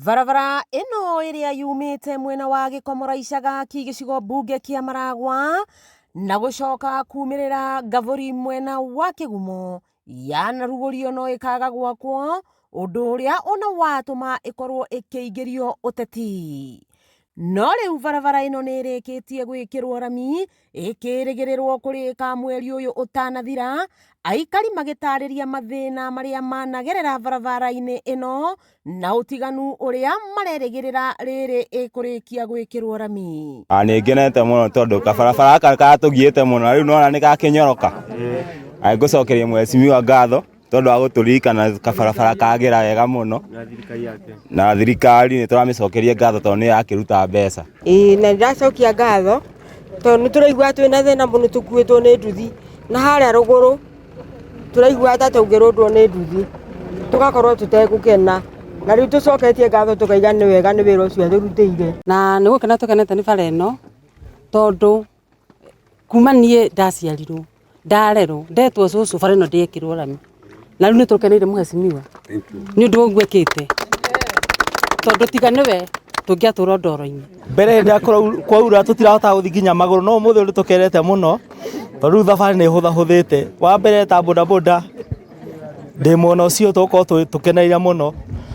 Barabara ĩno ĩrĩa yumĩte mwena wa Gĩkomora Icagaki gĩcigo mbunge kĩa Maragwa na gũcoka kumĩrĩra Ngabũri mwena wa Kĩgumo yanarugũrio no ĩkaga gwakwo ũndũ ũrĩa ona watũma ĩkorwo ĩkĩingĩrio ũteti. No rĩu barabara ĩno nĩ ĩrĩkĩtie gwĩkĩrwo rami ĩkĩrĩgĩrĩrwo kũrĩka mweri ũyũ ũtanathira, aikari magĩtarĩria mathĩna marĩa managerera barabara-inĩ ĩno na ũtiganu ũrĩa marerĩgĩrĩra rĩrĩ ĩkũrĩkia gwĩkĩrwo rami. Nĩ ngenete mũno tondũ kabarabara gaka karatũgiĩte mũno na rĩu nĩwona nĩ gakĩnyoroka. Ngũcokeria mheshimiwa ngatho tondũ wa gũtũririkana kabarabara kagĩra wega mũno na thirikari nĩ tũramĩcokeria ngatho tondũ nĩyo yakĩruta mbeca. Ĩĩ na nĩndacokia ngatho tondũ nĩ tũraigua twĩna thĩna mũno tũkuĩtwo nĩ nduthi na harĩa rũgũrũ tũraigua ta tũngĩrũndwo nĩ nduthi tũgakorwo tũtegũkena na rĩu tũcoketie ngatho tũkaiga nĩ wega nĩ wĩra ũcio atũrutĩire. Na nĩ gũkena tũkenete nĩ bara ĩno tondũ kuma niĩ ndaciarirwo ndarerwo ndetwo cũcũ bara ĩno ndĩekĩrwo rami na rĩu nĩ tũkeneire mheshimiwa nĩ ũndũ wa ũguo ekĩte tondũ tiga nĩwe tũngĩatũra ndoro-inĩ. Mbere hĩndĩ ĩrĩa kwaura tũtirahotaga gũthiĩ nginya magũrũ no ũmũthĩ ũyũ nĩ tũkenete mũno tondũ rĩu thabarĩ nĩ ĩhũthahũthĩte. Wa mbere ta bodaboda ndĩ mwena ũcio tũgũkorwo tũkeneire mũno.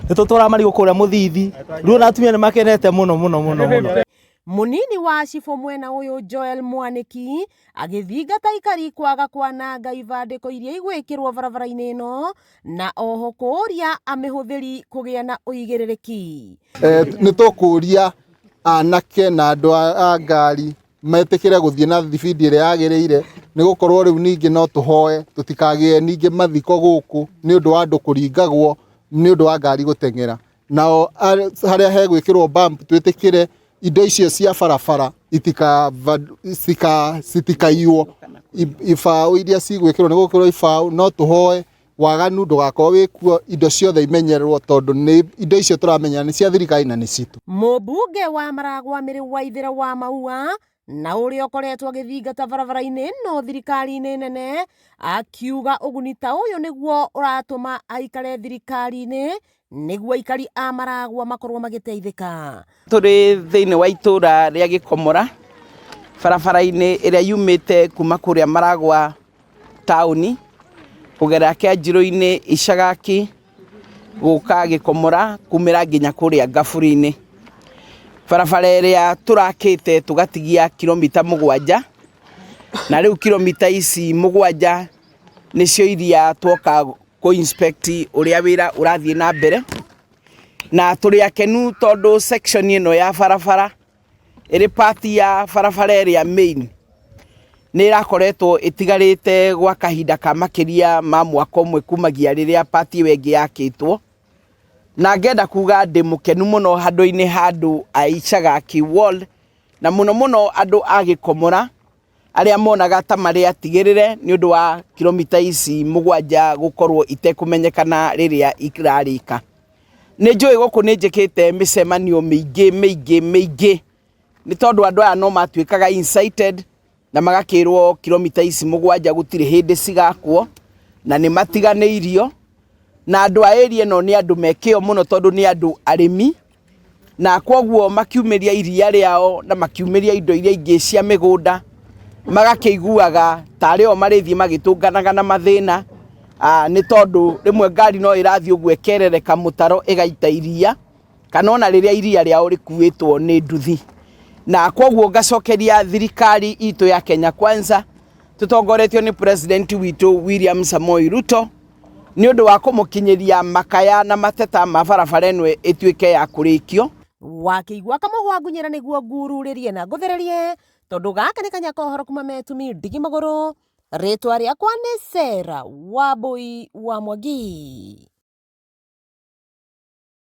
Nĩ tũtwaraga marigũ kũrĩa Mũthithi, rĩu ona atumia nĩ makenete mũno mũno mũno mũno. Mũnini wa cibũ mwena ũyũ Joel Mwanĩki agĩthingata aikari kwaga kwananga ibandĩko iria igwĩkĩrwo barabara-inĩ ĩno na oho kũũria amĩhũthĩri kũgĩa na ũigĩrĩrĩki. Nĩ tũkũria anake na andũ a ngari metĩkĩre gũthiĩ na thibindi ĩrĩa yagĩrĩire nĩ gũkorwo rĩu ningĩ no tũhoe tũtikagĩe ningĩ mathiko gũkũ nĩ ũndũ wa andũ kũringagwo nĩ ũndũ wa ngari gũteng'era. Nao harĩa hegwĩkĩrwo bump twĩtĩkĩre indo icio cia barabara citikaiywo. Ibaũ iria cigwĩkĩrwo nĩ gũgwĩkĩrwo ibaũ no tũhoe waganu ndũgakorwo wĩkuo, indo ciothe imenyererwo tondũ nĩ indo icio tũramenya nĩ cia thirikari na nĩ citũ. Mũmbunge wa Maragwa Mĩrĩ Waithĩra wa Maua na ũrĩa ũkoretwo agĩthingata barabara-inĩ ĩno thirikari-inĩ nene akiuga ũguni ta ũyũ nĩguo ũratũma aikare thirikari-inĩ nĩguo aikari a Maragwa makorwo magĩteithĩka. Tũrĩ thĩinĩ wa itũra rĩa Gĩkomora, barabara-inĩ ĩrĩa yumĩte kuma kũrĩa Maragwa taũni, kũgerera Kĩanjirũ-inĩ, Icagaki, gũka Gĩkomora, kumĩra nginya kũrĩa Ngabũri-inĩ. Barabara ĩrĩa tũrakĩte tũgatigia kiromita mũgwanja, na rĩu kiromita ici mũgwanja nĩcio iria twoka kũ inspect ũrĩa wĩra ũrathiĩ na mbere, na tũrĩ akenu tondũ section ĩno ya barabara ĩrĩ part ya barabara ĩrĩa main nĩ ĩrakoretwo ĩtigarĩte gwa kahinda ka makĩria ma mwaka ũmwe kumagia rĩrĩa part ĩyo ĩngĩ yakĩtwo, na ngenda kuga ndĩ mũkenu mũno handũ-inĩ ha andũ a Icagaki ward, na mũno mũno andũ a Gĩkomora arĩa monaga ta marĩ atigĩrĩre nĩ ũndũ wa kiromita ici mũgwanja gũkorwo itekũmenyekana rĩrĩa irarĩka. Nĩ njũĩ gũkũ nĩ njĩkĩte mĩcemanio mĩingĩ mĩingĩ mĩingĩ nĩ tondũ andũ aya no matuĩkaga incited na magakĩrwo kiromita ici mũgwanja gũtirĩ hĩndĩ cigakwo na nĩ matiganĩirio na andũ a area ĩno nĩ andũ me kĩo mũno tondũ nĩ andũ arĩmi na kwoguo makiumĩria iria rĩao na makiumĩria indo iria ingĩ cia mĩgũnda magakĩiguaga tarĩ o marĩthiĩ magĩtũnganaga na mathĩna nĩ tondũ rĩmwe ngari no ĩrathiĩ ũguo ĩkerereka mũtaro ĩgaita iria kana ona rĩrĩa iria rĩao rĩkuĩtwo nĩ nduthi. Na kwoguo ngacokeria thirikari itũ ya Kenya Kwanza tũtongoretio nĩ president witũ William Samoei Ruto nĩ ũndũ wa kũmũkinyĩria makaya na mateta ma barabara ĩno ĩtuĩke ya kũrĩkio. Wakĩigua kamũhwa ngunyĩra nĩguo ngururĩrie na ngũthererie tondũ gaka nĩ kanya ka ũhoro kuma Metumi ndigi magũrũ. Rĩtwa rĩakwa nĩ Sarah Wambui wa Mwangi.